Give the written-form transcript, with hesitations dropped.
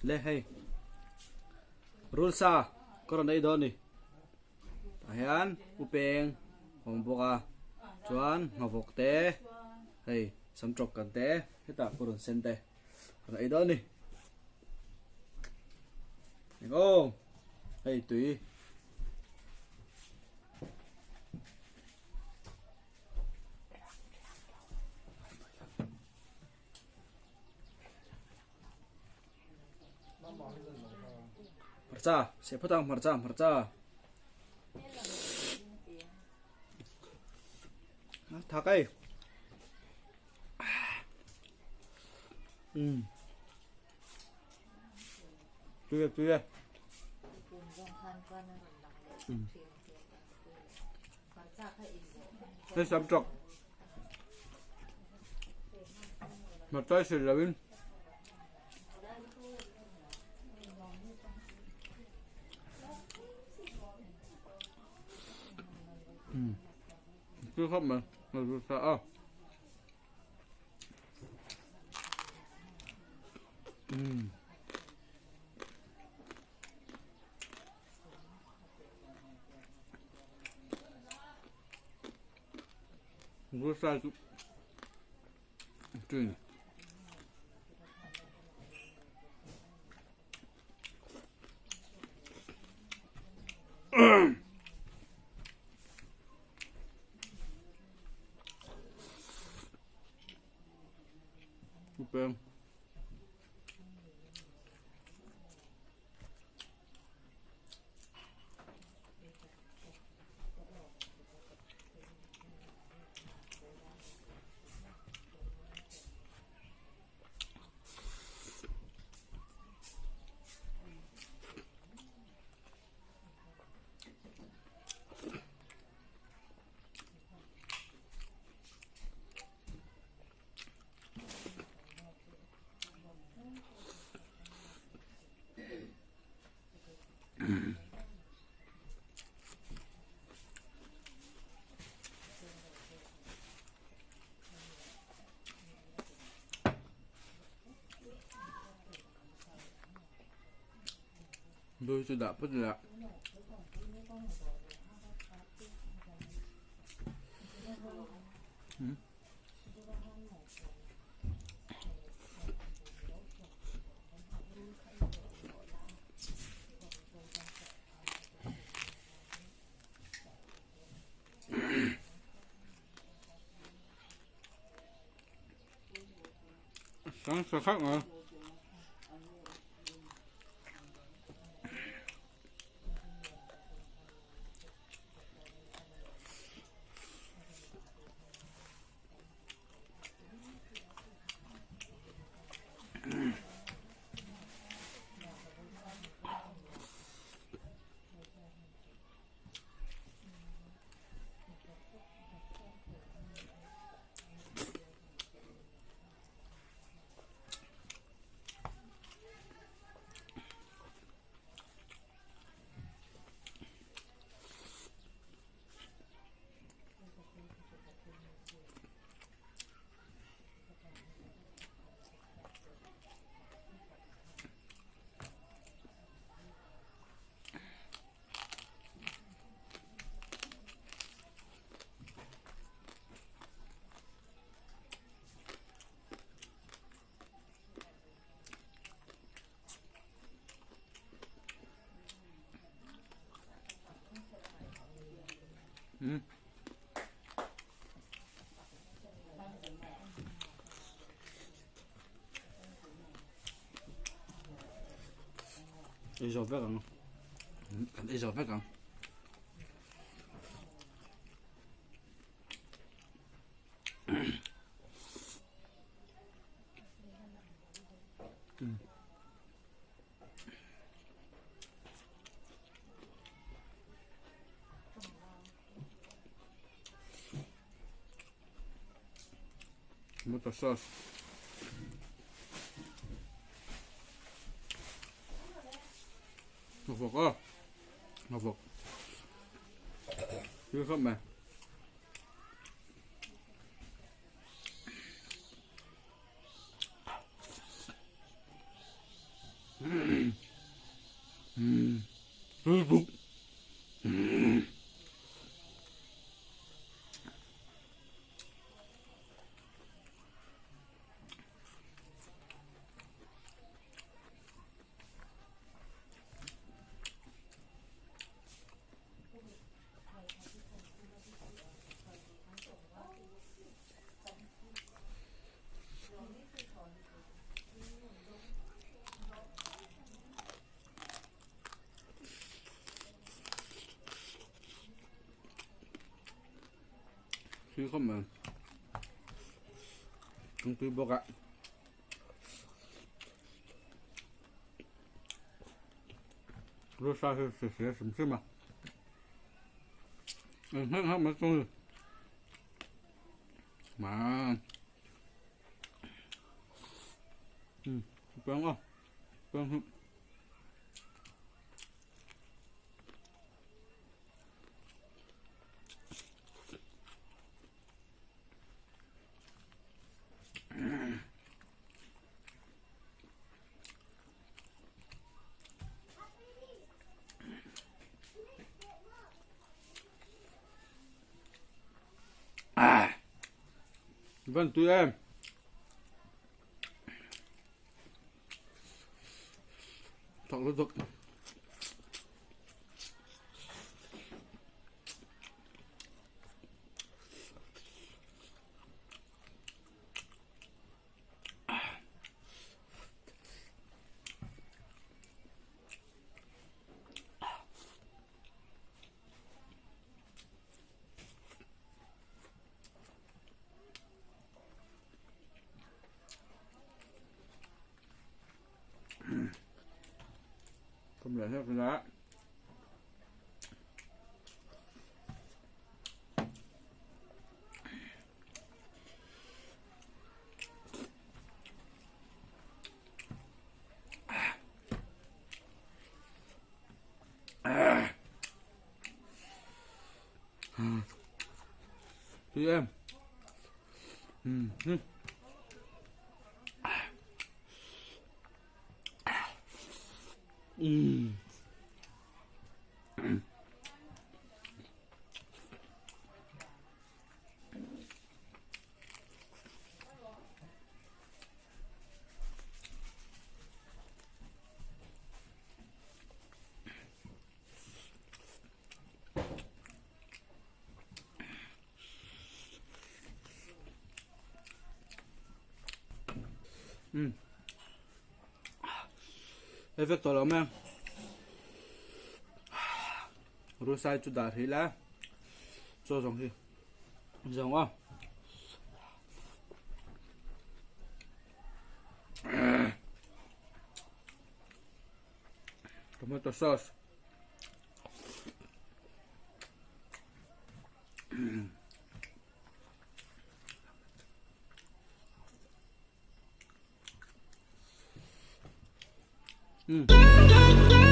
Le hei rul sa ka rawn ei dawn a ni tah hian u peng a awm bawk a chuan nghavawk te hei samtawk kan te hetah purun sen te ka rawn ei dawn a ni eng aw hei tui. Hmarcha, seh phawt ang hmarcha, hmarcha. Tha kai. Um. Tui e, tui e. Um. Hei sam tawk. Hmarcha i sil loin. Um. Tui khawp mai. Hmarcha a. Um. Rul chu tui. Ok. Đôi chu dah phawt ila. Hmm. Sáng sơ khắc mà. Ừ. Ei zo vek ang. Kan ei zo vek ang. Butter sauce. Ngọc vọc á. Ngọc vọc. Chưa không mà. Tui khawp mai. Thingpui bawk ah. Rsa hi hre hrim hrim a. Eng hmel hak mai chu. Mà. Ừ, quen không? Quen không? Vâng tụi em Thật là thật Không lẽ hết rồi Thì em. Ừ. Ừ. Hei vek tawh lo mai ang. Rusai chu dah hrih la chaw zawng hi zawng aw. Tomato sauce. Mm.